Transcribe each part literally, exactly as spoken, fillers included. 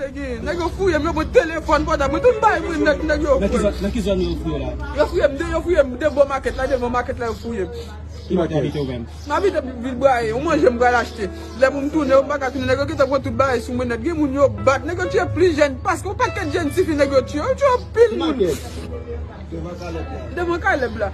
Nèg yo fouye m, yo pran telefòn pòtab mwen, tout bagay mwen nèt, nèg yo fouye m. Nan ki zòn yo fouye w la? Yo fouye m de, yo fouye m de bò makèt la, devan makèt la yo fouye m. Ki bò w te abite ou menm? M abite Vilbraye, yon manje m pral achte. Lè pou m tounen, yo pa ka tounen, nèg yo gentan pran tout bagay sou mwen nèt. Gen moun yo bat, nèg yo tiye plis jèn, paske yon pakèt jèn tifi nèg yo tiye, yo tiye anpil moun. Devan Kalèb la.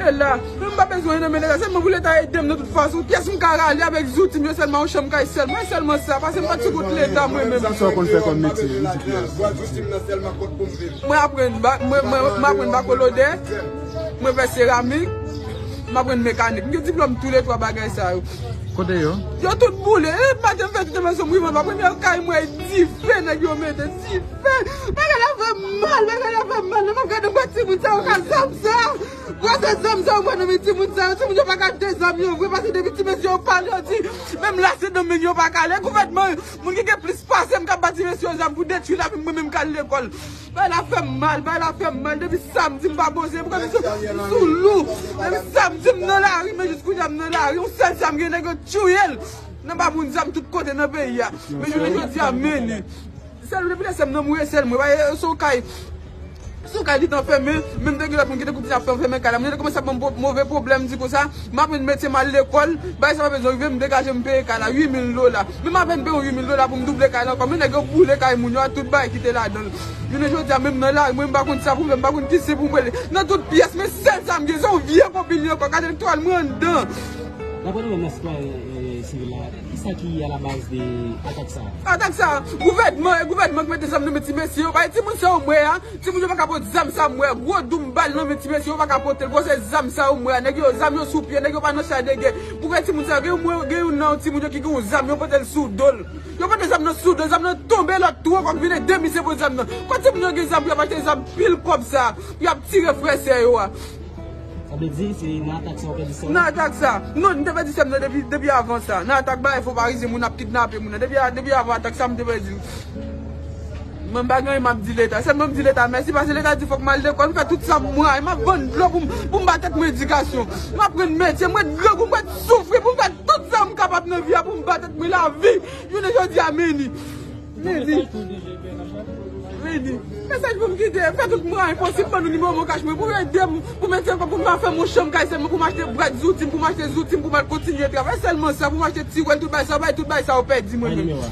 E la, mwen m pa bezwen nan men Leta, sèlman pou Leta ede m nan tout fason. Pyès m ka rale avèk zouti m yo sèlman, yon chanm kay sèlman, e sèlman sa, paske m pa ti kout Leta mwen menm. Sa w konn fè kòm metye, wi, di pyès. Mwen aprann ba-, mwen, mwen, mwen aprann bakolodè, mwen fè seramik, mwen aprann mekanik. M gen diplòm tou le twa bagay sa yo. Kote yo? Yo tout boule. E maten m fè tout envèsyon m rive anba. Premye kay mwen e dife nèg yo mete. Dife. Bagay la fè m mal, bagay la fè m mal. Lè m ap gade m wè timoun sa yo ka zam sa. Gwosè zam sa yo pran nan men timoun sa yo. Timoun yo pa ka de zam yo vre, paske depi ti mesye yo pale yo di, menm la se nan men yo pa ka ale. Gouvènman, moun ki gen plis pase m k ap ba ti mesye yo zam pou detwi lavi m, mwen menm k al lekòl. Bagay la fè m mal, bagay la fè m mal. Depi samdi m pa poze, m sou, m sou lou. Depi samdi m nan lari, men jis kounye a m nan lari. Yon sèl zam gen, nèg yo tiye l. Nan ba moun zam tout kote nan peyi a. Men jounen jodi a, men li. Sèl depi lè sè m nan mouri, sèl mwen. Bagay, sou kay, sou kay li t anfèmen. Menm te gen lòt moun ki te kontinye ap fè anfèmen kay la. Moun yo te kòmanse ap ban m po-, move pwoblèm, di konsa, m aprann metye, m al lekòl. Bagay sa pa bezwen rive, m degaje m peye kay la, uit mil dola. Men m apèn peye yon uit mil dola pou m double kay la ankò. Men nèg yo boule kay moun yo a, tout bagay ki te ladan l. Jounen jodi a, menm nan lari, mwen, m pa konn sa pou m fè, m pa konn ki sen pou m rele. Nan tout pyès, men sèl sa m gen, se yon vye konpil li ankò, kat elektoral mwen anndan. Daprè nou menm nan sitwayen, eh, sivil la, kisa ki alabaz de atak sa a? Atak sa a, gouvènman, e gouvènman ki mete zam nan men ti mesye yo, bay timoun sa yo m wè a, timoun yo pa ka pot zam sa m wè, gwo doum bal nan men ti mesye yo pa ka pote l, gwosè zam sa yo m wè a, nèg yo, zam yo sou pye, nèg yo pa nan chay de gè. Pou fè timoun sa yo, gen yon, gen youn nan timoun yo ki gen yon zam, yo pote l sou do l. Yo pote zam nan sou do l, zam nan tonbe lòt tou ankò, vin ede misye pote zam nan. Kote timoun yo gen zam pou y ap achte zam pil kòb sa, pou y ap tire frè sè yo a? Sa vle di, se nan atak sa ou pèdi sè w? Nan atak sa. Non, m te pèdi sè m nan depi, depi avan sa. Nan atak bagay fo parizyen, moun ap kidnape moun nan. Depi a, depi avan atak sa, m te pèdi l. Mwen m pa gen anyen m ap di Leta. Sèlman m di Leta mèsi, paske Leta di fòk m al lekòl, m fè tout sa m mwen, m ap vann dlo pou m, pou m ba tèt mwen edikasyon. M aprann metye, m ret grangou, m ret soufri, pou m fè tout sa m kapab nan vi a, pou m ba tèt mwen lavi. Jounen jodi a, men li. Men li. Men li. Mesaj pou m kite, fè tout mwayen posib, ban nou nimewo Mon Cash mwen, pou ede m, pou m ede m, pou m pa fè m yon chanm kay sèlman, pou m achte brèd zouti m, pou m achte zouti m, pou m al kontinye travay, sèlman sa, pou m achte ti wèl, tout bagay sa, bay tout bagay sa yo pèdi mwen menm.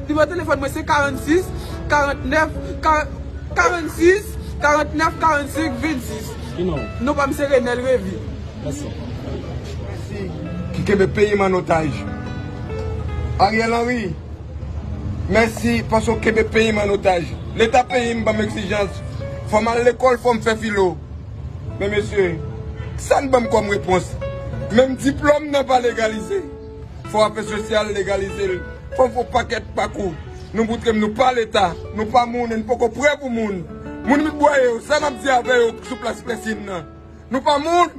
Nimewo telefòn mwen se karannsis, karannèf, karannsis, karannèf, karannsenk, vennsis. Ki non? Non pa m se Renel Revy. Mèsi. Ki kenbe peyi m an otaj. Ariel Henry, mèsi paske w kenbe peyi m an otaj. Leta peyi m ban m egzijans. Fò m al lekòl, fò m fè filo. Men mesye, sa n ban m kòm repons? Menm diplòm nan pa legalize. Fò afè sosyal legalize l. Fò m fè yon pakèt pakou. Nou moutre m nou pa Leta, nou pa moun, e n poko prè pou moun. Moun Vilbraye yo, sa n ap di avè yo sou plas Klèsin nan? Nou pa moun,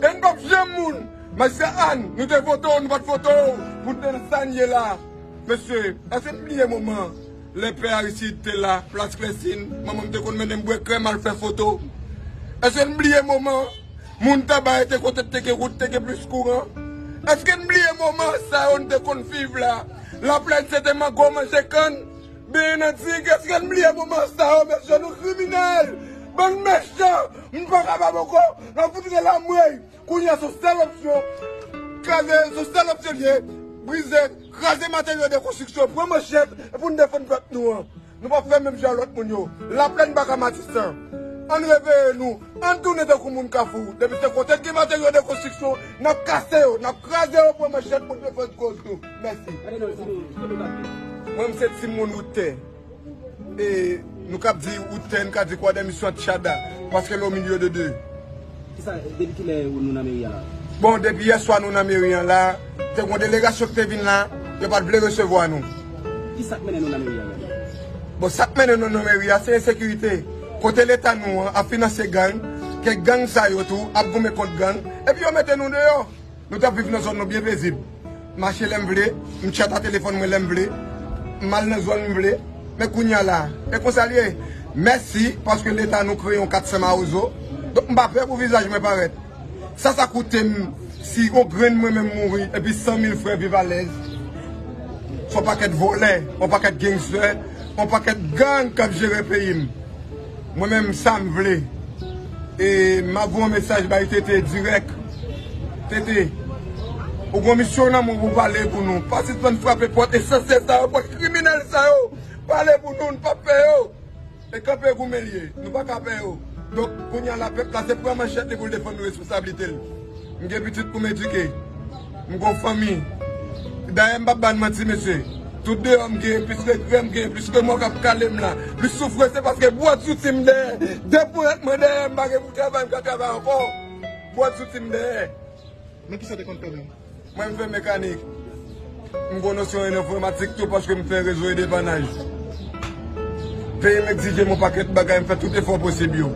e n p ap janm moun. Majistra Anne, nou te vote w, nou pa t vote w pou n te nan sa n ye la. Mesye, èske n bliye moman lè pè Aristide te la, plas Klèsin, manman m te konn mennen m bwè krèm al fè foto? Èske n bliye moman moun Tabaye te kote te gen wout, te gen plis kouran? Èske n bliye moman sa yo n te konn viv la? Laplèn se te mango manje kann, benyen nan dig, èske n bliye moman sa yo, mesye, nou kriminèl, bann mechan, nou pa kapab ankò, n ap fout rele anmwey. Kounye a, se yon sèl opsyon, kraze, se yon sèl opsyon l ye, brize, kraze materyo de konstriksyon, pran manchèt, e pou n defann pèp nou an. Nou p ap fè menm jan lòt moun yo. Laplèn pa ka Matisan. Ann reveye nou, ann tounen tankou moun Kafou. Depi se kote k gen materyo de konstriksyon, n ap kase yo, n ap kraze yo, pran manchèt pou n defann koz nou. Mèsi. Mwen, m se timoun Wout Tè. E nou k ap di Wout Tè, n ka di Croix des Missions, Tchada, paske l o milieu de deux. Kisa, depi kilè nou nan meri a la? Bon, depi yèswa nou nan meri an la, te gen yon delegasyon ki te vin la, yo pa t vle resevwa nou. Kisa k mennen nou nan meri a la? Bon, sa k mennen nou nan meri a, se ensekirite. Kote Leta nou an ap finanse gang, ke gang sa yo tou ap goumen kont gang, epi yo mete nou deyò. Nou t ap viv nan zòn nou byen pezib. M mache lè m vle, m tchata telefòn mwen lè m vle, m al nan zòn m vle. Men kounye a la, e konsa l ye. Mèsi, paske Leta nou kreye yon kat san mawozo. Donk, m pa pè pou vizaj mwen parèt. Sa sa koute m, si yon grenn mwen menm mouri, epi san mil frè viv alèz? Se yon pakèt vòlè, yon pakèt gangstè, Yon pakèt gang k ap jere peyi m. Mwen menm, sa m vle. E m ap voye yon mesaj bay Tete dirèk. Tete, ou gon misyon nan men w pou pale pou nou. Pa sispann frape pòt esansyèl sa yo, pòt kriminèl sa yo. Pale pou nou, n p ap pè yo. E kanpe goumen l ye, nou pa ka pè yo. Donk, kounye a la, pèp la se pran manchèt li pou l defann responsablite l. M gen pitit pou m edike. M gon fanmi. Dayè, m p ap ba n manti, mesye. Tout deyò m genyen, plis ke krè m genyen, plis ke mò k ap kale m la, plis soufrans, se paske bwòt sou ti m dèyè. Depi w ret mwen dèyè, m pa gen pou travay, m ka travay ankò. Bwòt sou ti m dèyè. Men kisa w te konn fè menm? Mwen, m fè mekanik. M gon nosyon an enfòmatik tou paske m fè rezo e depannaj. Peyi m egzije m yon pakèt bagay, m fè tout efò posib yo.